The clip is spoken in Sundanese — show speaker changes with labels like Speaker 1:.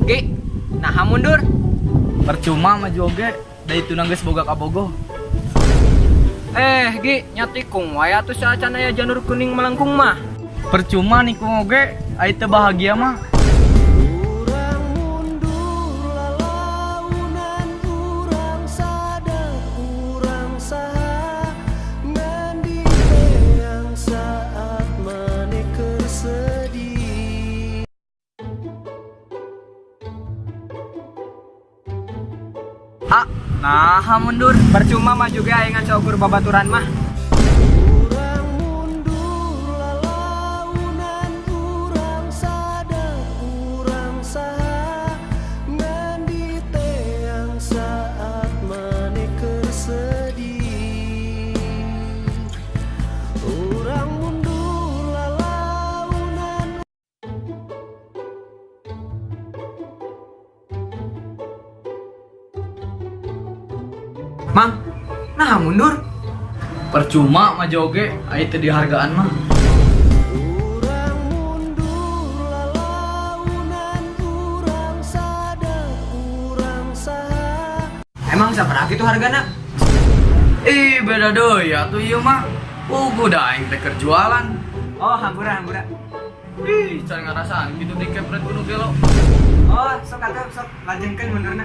Speaker 1: Gi, nah mundur.
Speaker 2: Percuma maju oge, da itu geus boga kabogoh.
Speaker 1: Eh, Gi, nya tikung wae atuh saacan aya janur kuning melengkung mah.
Speaker 2: Percuma nikung oge, ai teu bahagia mah.
Speaker 3: Urang mundur lalaunan, urang sadar urang saha ngan diteang saat maneh keur sedih.
Speaker 2: Ah, nah mundur.
Speaker 1: Percuma maju ge aing ngan saukur babaturan mah.
Speaker 3: Urang mundur lalaunan, urang sadar urang saha ngan diteang saat maneh keur sedih. Urang mundur lalaunan.
Speaker 1: Mang, nah mundur.
Speaker 2: Percuma maju oge, ai teu dihargaan mah.
Speaker 3: Urang mundur lalaunan, urang sadar urang saha.
Speaker 1: Emang sabaraha kitu hargana?
Speaker 2: Ih, beda deui atuh ieu mah. Puguh da aing teh keur jualan.
Speaker 1: Oh, hampura hampura.
Speaker 2: Ih, can ngarasaan kitu dikepret ku nu gelo.
Speaker 1: Oh, sok atuh sok lajengkeun mundurna.